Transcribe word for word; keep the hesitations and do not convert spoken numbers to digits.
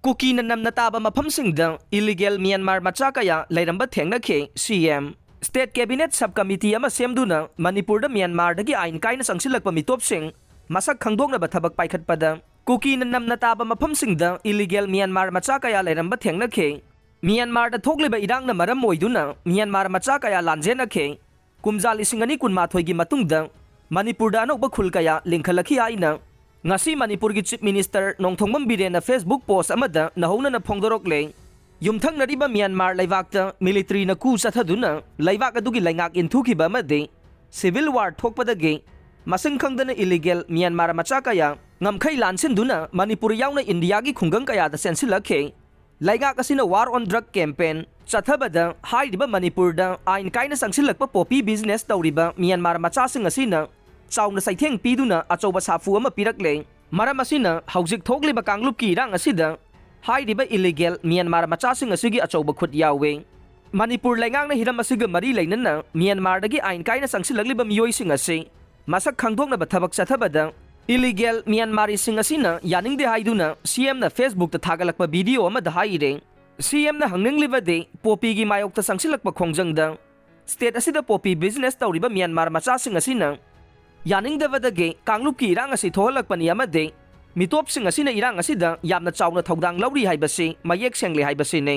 ꯀꯨꯀꯤꯅ ꯅꯝꯅ ꯇꯥꯕ ꯃꯐꯝꯁꯤꯡꯗ ꯏꯂꯤꯒꯦꯜ ꯃ꯭ꯌꯥꯟꯃꯥꯔ ꯃꯆꯥ ꯀꯌꯥ ꯂꯩꯔꯝꯕ ꯊꯦꯡꯅꯈꯤ꯫ ꯁꯤ M. State cabinet sub committee ꯑꯃ ꯁꯦꯝꯗꯨꯅ ꯃꯅꯤꯄꯨꯔꯗ ꯃ꯭ꯌꯥꯟꯃꯥꯔꯗꯒꯤ ꯑꯥꯏꯟ ꯀꯥꯏꯅ ꯆꯪꯁꯤꯜꯂꯛꯄ ꯃꯤꯇꯣꯞꯁꯤꯡ ꯃꯁꯛ ꯈꯪꯗꯣꯛꯅꯕ ꯊꯕꯛ ꯄꯥꯏꯈꯠꯄꯗ ꯀꯨꯀꯤꯅ ꯅꯝꯅ ꯇꯥꯕ ꯃꯐꯝꯁꯤꯡꯗ ꯏꯂꯤꯒꯦꯜ ꯃ꯭ꯌꯥꯟꯃꯥꯔ ꯃꯆꯥ ꯀꯌꯥ ꯂꯩꯔꯝꯕ ꯊꯦꯡꯅꯈꯤ꯫ ꯃ꯭ꯌꯥꯟꯃꯥꯔꯗ ꯊꯣꯛꯂꯤꯕ ꯏꯔꯥꯡꯅ ꯃꯔꯝ ꯑꯣꯏꯗꯨꯅ ꯃ꯭ꯌꯥꯟꯃꯥꯔ ꯃꯆꯥ ꯀꯌꯥ ꯂꯥꯟꯖꯦꯟꯅꯈꯤ꯫ ꯀꯨꯝꯖꯥ ꯂꯤꯁꯤꯡ ꯑꯅꯤ ꯀꯨꯟꯃꯥꯊꯣꯏꯒꯤ ꯃꯇꯨꯡꯗ ꯃꯅꯤꯄꯨꯔꯗ ꯑꯅꯧꯕ ꯈꯨꯜ ꯀꯌꯥ ꯂꯤꯡꯈꯠꯂꯛꯈꯤ ꯍꯥꯏꯅ ꯉꯁꯤ ꯃꯅꯤꯄꯨꯔꯒꯤ ꯆꯤꯐ ꯃꯤꯅꯤꯁꯇꯔ ꯅꯣꯡꯊꯣꯝꯕꯝ ꯕꯤꯔꯦꯟꯅ ꯐꯦꯁꯕꯨꯛ ꯄꯣꯁ ꯑꯃꯗ ꯅꯧꯍꯧꯅꯅ ꯐꯣꯡꯗꯣꯔꯛꯂꯦ꯫ ꯌꯨꯝꯊꯪꯅꯔꯤꯕ ꯃ꯭ꯌꯥꯟꯃꯥꯔ ꯂꯩꯕꯥꯛꯇ ꯃꯤꯂꯤꯇꯔꯤꯅ ꯀꯨ ꯆꯠꯊꯗꯨꯅ ꯂꯩꯕꯥꯛ ꯑꯗꯨꯒꯤ ꯂꯩꯉꯥꯛ ꯏꯟꯊꯨꯈꯤꯕ ꯑꯃꯗꯤ ꯁꯤꯚꯤꯜ ꯋꯥꯔ ꯊꯣꯛꯄꯗꯒꯤ ꯃꯁꯤꯡ ꯈꯪꯗꯅ ꯏꯂꯤꯒꯦꯜ ꯃ꯭ꯌꯥꯟꯃꯥꯔ ꯃꯆꯥ ꯀꯌꯥ ꯉꯝꯈꯩ ꯂꯥꯟꯁꯤꯟꯗꯨꯅ ꯃꯅꯤꯄꯨꯔ ꯌꯥꯎꯅ ꯏꯟꯗꯤꯌꯥꯒꯤ ꯈꯨꯡꯒꯪ ꯀꯌꯥꯗ ꯆꯦꯟꯁꯤꯜꯂꯛꯈꯤ꯫ ꯂꯩꯉꯥꯛ ꯑꯁꯤꯅ War on Drug campaign ꯆꯠꯊꯕꯗ ꯍꯥꯏꯔꯤꯕ ꯃꯅꯤꯄꯨꯔꯗ ꯑꯥꯏꯟ ꯀꯥꯏꯅ ꯆꯪꯁꯤꯜꯂꯛꯄ ꯄꯣꯄꯤ ꯕꯤꯖꯤꯅꯦꯁ ꯇꯧꯔꯤꯕ ꯃ꯭ꯌꯥꯟꯃꯥꯔ ꯃꯆꯥꯁꯤꯡ ꯑꯁꯤꯅ ꯆꯥꯎꯅ ꯆꯩꯊꯦꯡ ꯄꯤꯗꯨꯅ ꯑꯆꯧꯕ ꯁꯥꯐꯨ ꯑꯃ ꯄꯤꯔꯛꯂꯦ꯫ ꯃꯔꯝ ꯑꯁꯤꯅ ꯍꯧꯖꯤꯛ ꯊꯣꯛꯂꯤꯕ ꯀꯥꯡꯂꯨꯞꯀꯤ ꯏꯔꯥꯡ ꯑꯁꯤꯗ ꯍꯥꯏꯔꯤꯕ ꯏꯂꯤꯒꯦꯜ ꯃ꯭ꯌꯥꯟꯃꯥꯔ ꯃꯆꯥꯁꯤꯡ ꯑꯁꯤꯒꯤ ꯑꯆꯧꯕ ꯈꯨꯠ ꯌꯥꯎꯏ꯫ ꯃꯅꯤꯄꯨꯔ ꯂꯩꯉꯥꯛꯅ ꯍꯤꯔꯝ ꯑꯁꯤꯒ ꯃꯔꯤ ꯂꯩꯅꯅ ꯃ꯭ꯌꯥꯟꯃꯥꯔꯗꯒꯤ ꯑꯥꯏꯟ ꯀꯥꯏꯅ ꯆꯪꯁꯤꯜꯂꯛꯂꯤꯕ ꯃꯤꯑꯣꯏꯁꯤꯡ ꯑꯁꯤ ꯃꯁꯛ ꯈꯪꯗꯣꯛꯅꯕ ꯊꯕꯛ ꯆꯠꯊꯕꯗ ꯏꯂꯤꯒꯦꯜ ꯃ꯭ꯌꯥꯟꯃꯥꯔꯤꯁꯤꯡ ꯑꯁꯤꯅ ꯌꯥꯅꯤꯡꯗꯦ ꯍꯥꯏꯗꯨꯅ ꯁꯤ ꯑꯦꯝꯅ ꯐꯦꯁꯕꯨꯛꯇ ꯊꯥꯒꯠꯂꯛꯄ ꯚꯤꯗꯤꯑꯣ ꯑꯃꯗ ꯍꯥꯏꯔꯦ꯫ ꯁꯤ ꯑꯦꯝꯅ ꯍꯪꯅꯤꯡꯂꯤꯕꯗꯤ ꯄꯣꯄꯤꯒꯤ ꯃꯥꯌꯣꯛꯇ ꯆꯪꯁꯤꯜꯂꯛꯄ ꯈꯣꯡꯖꯪꯗ ꯁ꯭ꯇꯦꯠ ꯑꯁꯤꯗ ꯄꯣꯄꯤ ꯕꯤꯖꯤꯅꯦꯁ ꯇꯧꯔꯤꯕ ꯃ꯭ꯌꯥꯟꯃꯥꯔ ꯃꯆꯥꯁꯤꯡ ꯑꯁꯤꯅ ꯌꯥꯅꯤꯡꯗꯕꯗꯒꯤ ꯀꯥꯡꯂꯨꯞꯀꯤ ꯏꯔꯥꯡ ꯑꯁꯤ ꯊꯣꯛꯍꯜꯂꯛꯄꯅꯤ ꯑꯃꯗꯤ ꯃꯤꯇꯣꯞꯁꯤꯡ ꯑꯁꯤꯅ ꯏꯔꯥꯡ ꯑꯁꯤꯗ ꯌꯥꯝꯅ ꯆꯥꯎꯅ ꯊꯧꯗꯥꯡ ꯂꯧꯔꯤ ꯍꯥꯏꯕꯁꯤ ꯃꯌꯦꯛ ꯁꯦꯡꯂꯦ ꯍꯥꯏꯕꯁꯤꯅꯤ꯫